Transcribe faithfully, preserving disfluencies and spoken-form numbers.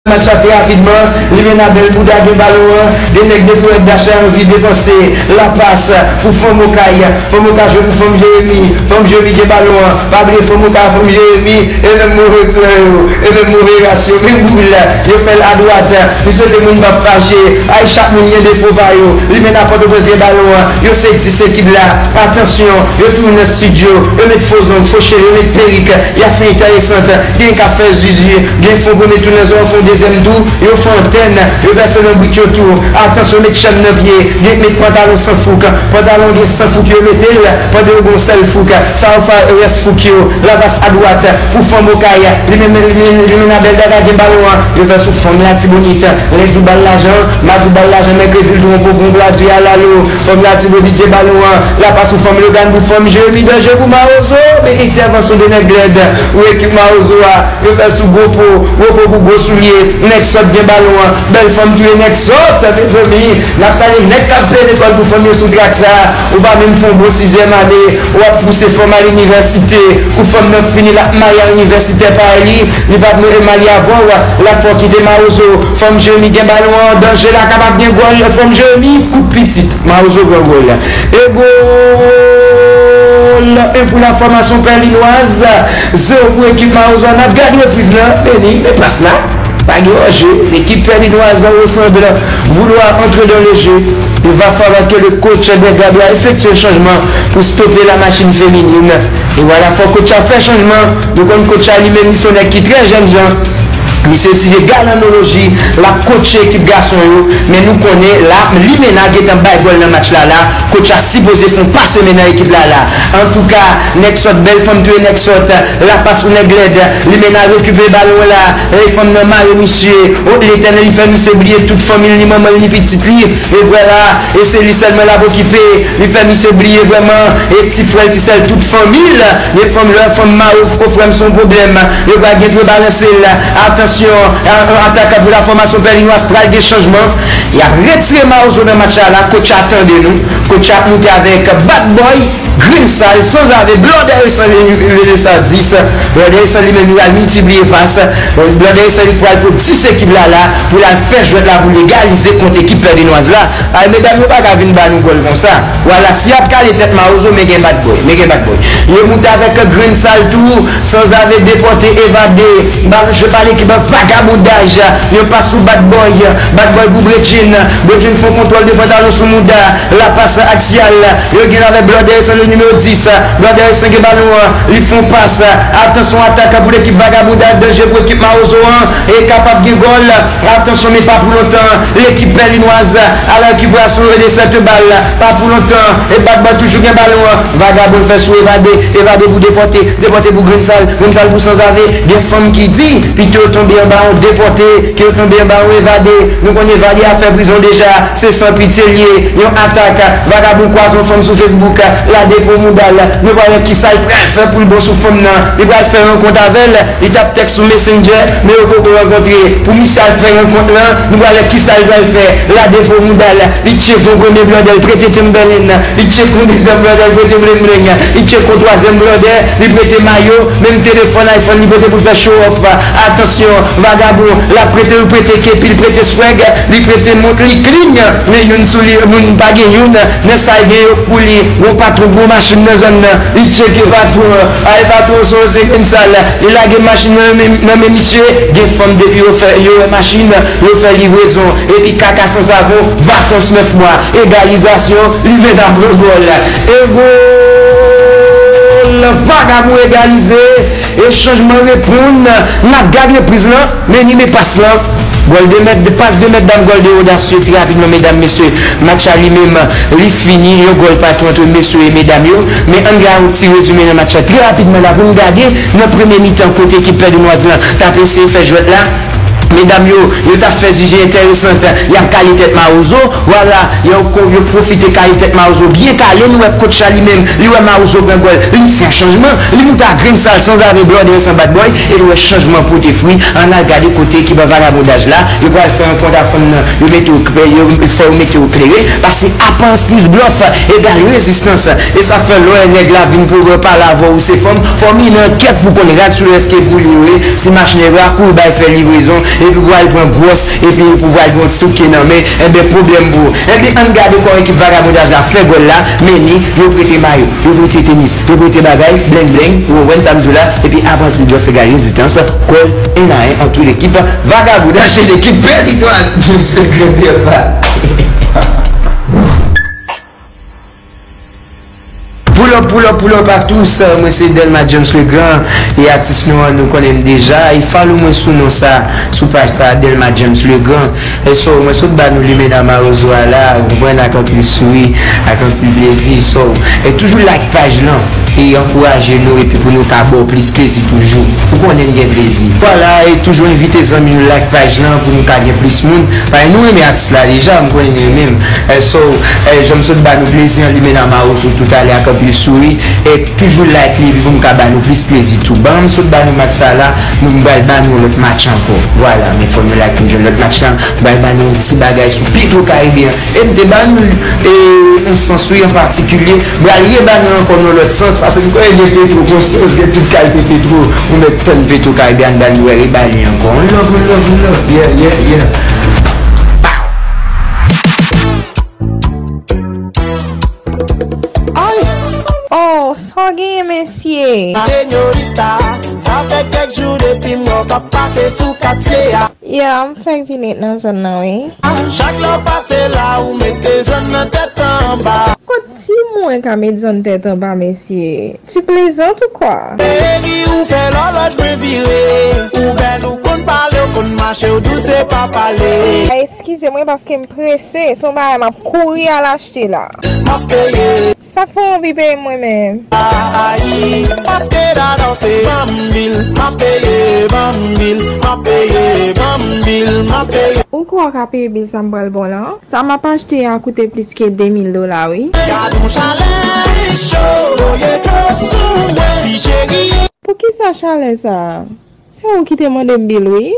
Match la trè rapidman, Limena bèl bouda gen balon an, de nèg de pou rèd dacha anvi depanse, lapas pou fanm Okay, fanm Okay jwe pou fanm Jeremi, fanm Jeremi gen balon an, pa bliye fanm Okay, fanm Jeremi, e menm move plan yo, e menm move ras yo, menm boul, yo fè l adwat, misye te moun p ap fache, ay chak moun gen defo pa yo, Limena Pòtoprens gen balon an, yo se dis ekip la, atansyon, yo tounen nan estidyo, yo met fo zong, fo cheve, yo met perik, y ap fè enteresan, gen k ap fè zuzu, gen k fè yon premye tou nan zòn, fè yon dezyèm tou, yo fè antèn, yo pèse nan brik yo tou. Atansyon, met chèn nan pye, gen k met pantalon san fouk, pantalon gen san fouk yo mete l, pandan yo gen yon sèl fouk, sa yo fè rès fouk yo, lapas adwat, pou fanm Okay, li menm, li, li, Limena bèl dada gen balon an, yo fè sou fanm Latibonit, lendi w ba l lajan, madi w ba l lajan, mèkredi l twonpe w, pou yon pla di alalo, fanm Latibonit gen balon an, lapas sou fanm Logàn pou fanm Jeremi danje pou Mawozo, men entèvansyon de nèg lèd, ou ekip Mawozo a, yo fè sou gwo po, gwo po pou gwo soulye, nèg sòt gen balon an, bèl fanm touye nèg sòt, mezanmi, n ap salye nèg k ap peye lekòl pou fanm yo sou trak sa, ou pa menm fè yon bon sizyèm ane, w ap pouse fanm al inivèsite, pou fanm nan fini l ap marye a inivèsitè pa li, li p ap menm marye avè w, l ap fè w kite Mawozo, fanm Jeremi gen balon an, danje la kapab gen gòl, fanm Jeremi, kout pitit, Mawozo pran gòl, e gòl, en pou la fòmasyon Pèlinwaz, zewo pou ekip Mawozo a, n ap gade repriz lan, Beni, men pas la, pa gen anjè, l'équipe pèlinoise ressemble vouloir entrer dans le jeu, il va falloir que le coach des Gardois effectue un changement pour stopper la machine féminine, et voilà, fò coach la fè chanjman, nou konn coach la li menm li se yon nèg ki trè jènjan, misye etidye galannoloji, l ap kotche ekip gason yo, men nou konnen la, Limena gentan bay gòl nan match la la, coach la sipoze fè yon pase men nan ekip la la. Antouka, nèg sòt, bèl fanm touye nèg sòt, lapas pou nèg lèd, Limena rekipere balon la, e fanm nan mare misye, o Letènèl, li fè misye bliye tout fanmi l, ni manman l, ni pitit li, e vwala, e se li sèlman l ap okipe, li fè misye bliye vrèman, e ti frè l, ti sè l, tout fanmi l, e fanm lè fanm mare, o frè m, se yon pwoblèm, yo pral gen dwe balanse l, atansyon, a- a- atak pou la fòmasyon Pèlinwaz pral gen chanjman, y ap retire Mawozo nan match la, la, coach a tande nou, coach a ap moute avèk Bad Boy, Green Sal, Sanzave, Blòdè Resan, le, le, le sa dis, Blòdè Resan li menm li pral miltipliye pas, Blòdè Resan li pral pou dis ekip la la, pou l al fè jwèt la pou l egalize kont ekip Pèlinwaz la. Ay, medam yo pa ka vin ba nou gòl konsa. Vwala, si y ap kale tèt Mawozo, men gen Bad Boy, men gen Bad Boy. Yo moute avèk Green Sal tou, Sanzave depòte, evade, balon jwe pa lekip an, vagabondaj, yon pas sou Bad Boy, Bad Boy pou Bredjin, Bredjin fè yon kontwòl de pantalon sou mouda, la pas aksyal, yo gen avèk Blòdè Resan le nimewo dis, Blòdè Resan gen balon an, li fè yon pas, atansyon atak pou lekip Vagabondaj, danje pou ekip Mawozo an, e kapab gen gòl, atansyon men pa pou lontan, lekip Pèlinwaz a la rekiperasyon de sèt bal, pa pou lontan, e Bad Boy toujou gen balon an, Vagabon fè sou evade, evade pou depòte, depòte pou Green Sal, Green Sal pou Sanzave, gen fanm ki di, pito yo tonbe anba yon depòte, ke yo tonbe anba yon evade, nou konn evade a fè prizon deja, se san pitye l ye, yon atak, Vagabon kwaze yon fanm sou Facebook, la depo mouda l, nou pral wè kisa l pral fè pou l bon sou fanm nan, li pral fè rankont avè l, li t ap tèks sou Messenger, men yo poko rankontre, pou misye al fè rankont lan, nou pral wè kisa l pral fè, la depo mouda l, li tcheke yon premye blòdè, l prete Timberland, li tcheke yon dezyèm blòdè, l prete Bling Bling, li tcheke yon twazyèm blòdè, li prete mayo, menm telefòn iPhone li prete pou l fè show off, atansyon, vagabon, l ap prete, li prete kepi, li prete swag, li prete mont, li clean, men youn sou li, moun pa gen youn, nan sa l gen yo pou li, gon patwon, gon machin nan zòn nan, li tcheke patwon an, ay patwon se yon se Green Sal, li lage machin nan men, nan men misye, gen fanm depi yo fè, yo wè machin, yo fè livrezon, epi kaka san savon, vakans nèf mwa, egalizasyon, Limena pran gòl, e gòl, Vagabon egalize, e chanjman reponn, n ap gad repriz lan, men ni men pas lan, gòl de mèt, pas de mèt, dam gòl de odasye, trè rapidman, medam, mesye, match la li menm, li fini, yon gòl patou ant mesye e medam yo, men ann gade yon ti rezime nan match la, trè rapidman la, pou n gade, nan premye mitan, kote ekip Pèlinwaz lan, t ap eseye fè jwèt la, medam yo, yo t ap fè zizi enteresant, y ap kale tèt Mawozo, vwala, yo ko-, yo pwofite kale tèt Mawozo byen kale, nou wè coach la li menm, li wè Mawozo pran gòl, li fè yon chanjman, li moute a Green Sal, Sanzave, Blòdè Resan, Bad Boy, e nou wè chanjman pote fwi, ann al gade kote ekip an vagabondaj la, yo pral fè rankont a fanm nan, yo mete yo klè, yo, fò yo mete yo klere, paske aparans plis blòf egal rezistans, e sa k fè lè w wè nèg la vin pou pale avè w, se fanm, fò w mennen ankèt pou w konn rad sou l èske pou li yo ye, si machin nan pa kouri bay fè livrezon, Epi pou al pran gwòs, epi pou pral gen yon souke nan men, enben pwoblèm pou ou. Enben ann gade kòman ekip Vagabondaj la fè gòl la, men ni, yo prete mayo, yo prete tenis, yo prete bagay, blengblenng, ou konprann sa m di w la, epi avans li djò fè gade rezistans, gòl en a en ant ekip Vagabondaj e lekip Bèlinois, James Legrand depa. Pull up, pull up, pull up à tous. Mwen se Delma James Legrand e atis nou an nou konnen m deja. E follow mwen sou non sa, sou paj sa, Delma James Legrand. E so, mwen sot ba nou limena mawozo a la, ou konprann, ak anpil souri, ak anpil plezi. So, e toujou like paj lan e ankouraje nou epi pou nou ka ba w plis plezi toujou. Ou konnen n gen plezi. Vwala, e toujou envite zanmi nou like paj lan pou nou ka gen plis moun. Paske nou renmen atis la deja, m konnen nou renmen m. E so, e jan m sot ba nou plezi an limena mawozo toutalè ak anpil souri. E toujou like li epi pou m ka ba nou plis plezi tou. Ban m sot ba nou match sa la, nou m pral ba nou yon lòt match ankò. Vwala, men fò nou like pou nou jwenn lòt match la. M pral ba nou yon ti bagay sou Petro Caribbean. E m te ba nou l, e, yon sans wi an patikilye. M pral reba nou l ankò nan lòt sans, paske m konnen gen Petro, gon sans, gen tout kalite Petro. Ou mèt tann Petro Caribbean, ba nou reba li ankò. On love, on love, on love. Yeah, yeah, yeah. Pow! Oh, sa w genyen, mesye? Senyorita, sa fè kèk jou depi m wè w k ap pase sou katye a. Yeah, m fèk vin ret nan zòn nan, wi. Chak lè w pase la, ou mete zòn nan tèt anba. Kot timoun ka met zòn tèt anba, mesye? Tu plaisantes ou quoi? Baby, ou fè lòlòj mwen vire. Ou bèl, ou konn pale, ou konn mache, ou douse pa pale. Eskize mwen paske m prese, se yon bagay m ap kouri al achte la. M ap peye. Sa k fè w anvi peye m mwen menm? Ayi, paske dada w se banm bil, m ap peye banm bil, m ap peye banm bil, m ap peye. Ou kwè w ka peye bil sa m pral ba w lan? Sa m ap achte a koute plis ke de mil dola wi. Gad yon chalè cho, voye dlo sou mwen, ti cheri. Poukisa chalè sa? Se ou ki te mande m bil wi.